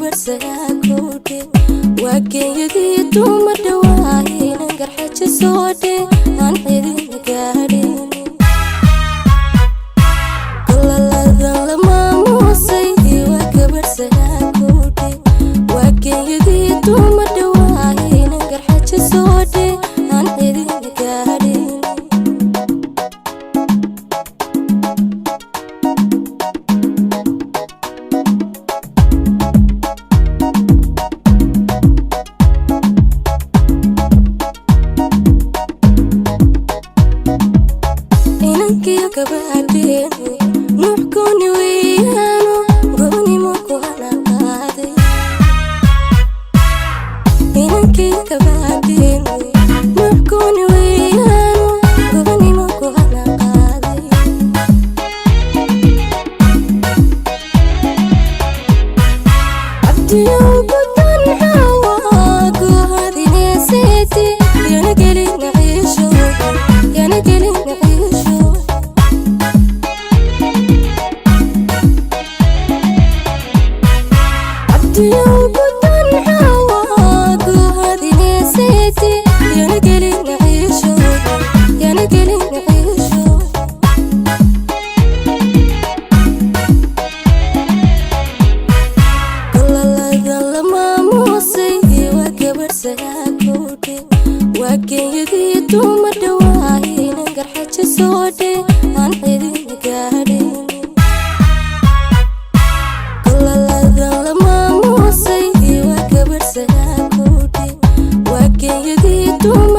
Gabadh sagaakowdhe waa genyadii dumar dhawaahinan garxaji soodhe aan cidina gaadhin. Gololadan la maamuusay waa gabadh sagaakowdhe waa genyadii dumar dhawaahinan garxaji soodhe aan cidina gaadhin. Inankiyo gabadheenu nuux gooni weeyaano gobanimo ku hana qaaday. Inankiyo gabadheenu nuux gooni weeyaano gobanimo ku hana qaaday. Cabdiyow gudan xawa guhadineseeti yana gelina ciisho, yana gelina ciisho. Cabdiyow gudan xawa guhadineseeti yana gelina ciisho, yana gelina ciisho. Gololadan la maamuusay waa gabadh sagaakowdhe waa genyadii dumar dhawaahinan garxaji soodhe aan cidina gaadhin. Gololadan la maamuusay waa gabadh sagaakowdhe waa genyadii dumar.